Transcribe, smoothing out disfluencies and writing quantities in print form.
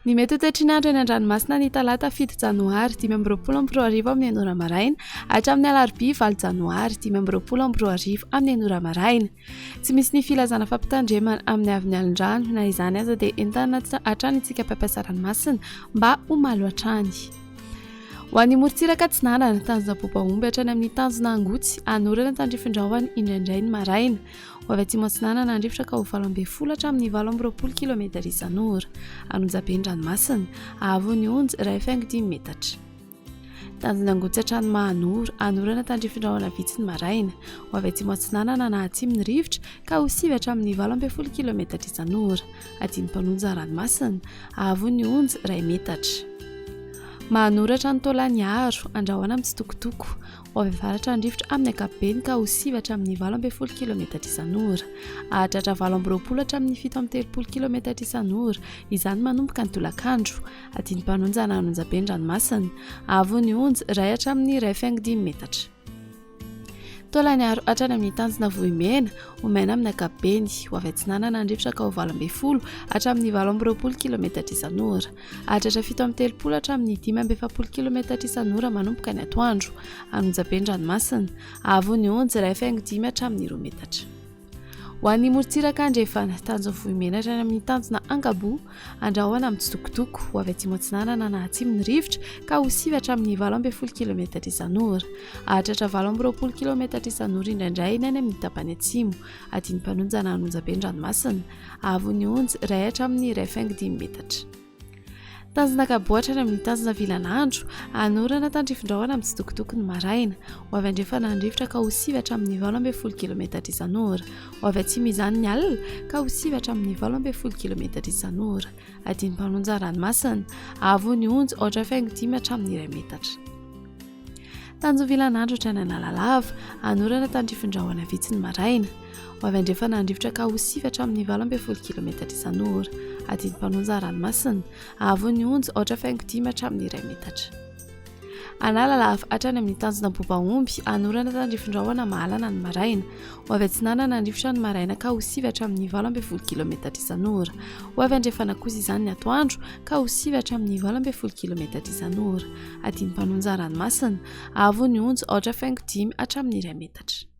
Ny mety ho toetry ny andro eny an-dranomasina ny talata 7 janoary 2025 amin'ny enina ora maraina hatramin'ny alarobia 8 janoary 2025 amin'ny enina ora maraina. Tsy misy ny filazana fampitandremana amin'ny avy ny alin-drano na izany aza dia entanina hatrany isika mpampiasa ranomasina mba ho malo hatrany. Ho an'ny morontsiraka atsinanana, tanjona Bobaomby hatrany amin'ny tanjona Angotsy, hanorana tandrifin-drahona indraindray ny maraina. Ho avy atsimo atsinanana ny rivotra ka ho 18 hatramin'ny 28 kilometatra isan'ora. An'Onjabe ny ranomasina. Hahavon'ny onja 1,5 metatra. Tanjona Angotsy hatrany Mahanoro, hanorana tandrifin-drahona vitsy ny maraina. Ho avy atsimo atsinanana na atsimo ny rivotra ka ho 9 hatramin'ny 18 kilometatra isan'ora. Adin'ny-mpanonja ranomasina. Hahavon'ny onja 1 metatra. Mahanoratra ny Taolagnaro, andrahoana mitsitokotoko. Ho avy avaratra ny rivotra amin'ny ankapobeny ka ho 9 hatramin'ny 18 kilometatra isan'ora. Hahatratra 28 hatramin'ny 37 kilometatra isan'ora izany manomboka ny tolakandro. Adin'ny-mpanonja na an'onjabe ny ranomasina. Hahavon'ny onja 1 hatramin'ny 1,5 metatra. Taolagnaro hatrany amin'ny tanjona Vohimena, ho maina amin'ny ankapobeny, ho avy atsinanana ny rivotra ka ho 18 hatramin'ny 28 kilometatra isan'ora. Hahatratra 37 hatramin'ny 45 kilometatra isan'ora manomboka ny atoandro. An'Onjabe ny ranomasina. Hahavon'ny onja 1,5 hatramin'ny 2 metatra. Ho an'ny morontsiraka andrefana, tanjon'ny Vohimena hatrany amin'ny tanjona Angaboa, andrahona mitsitokotoko, ho avy atsimo atsinanana na atsimo ny rivotra ka ho 9 hatramin'ny 18 kilometatra isan'ora. Hahatratra 28 kilometatra isan'ora indraindray ny any amin'ny tapany atsimo. Adin'ny mpanonja na an'onjabe ny ranomasina. Haavon'ny onja 1 hatramin'ny 1,5 metatra. Tanjona Kaboa hatrany amin'ny tanjona Vilanandro, hanorana tandrifin-drahona mitsitokotoko ny maraina. Ho avy andrefana ny rivotra ka ho 9 hatramin'ny 18 kilometatra isan'ora. Ho avy atsimo izany ny alina ka ho 9 hatramin'ny 18 kilometatra isan'ora. Adin'ny mpanonja ranomasina. Hahavon'ny onja aotra faingo dimy hatramin'ny iray metatra. Tanjona Vilanandro hatrany Analalava, hanorana tandrifin-drahona vitsy ny maraina. Ho avy andrefana ny rivotra ka ho 9 hatramin'ny 18 kilometatra isan'ora. Adin'ny mpanonja ranomasina. Hahavon'ny onja aotra faingo dimy hatramin'ny iray metatra. Analalava hatrany amin'ny tanjona Bobaomby, hanorana tandrifin-drahona mahalana ny maraina. Ho avy atsinanana ny rivotra ny maraina ka ho 9 hatramin'ny 18 kilometatra isan'ora. Ho avy andrefana kosa izany ny atoandro ka ho 9 hatramin'ny 18 kilometatra isan'ora. Adin'ny mpanonja ranomasina. Avo ny onja aotra faingo dimy hatramin'ny iray metatra.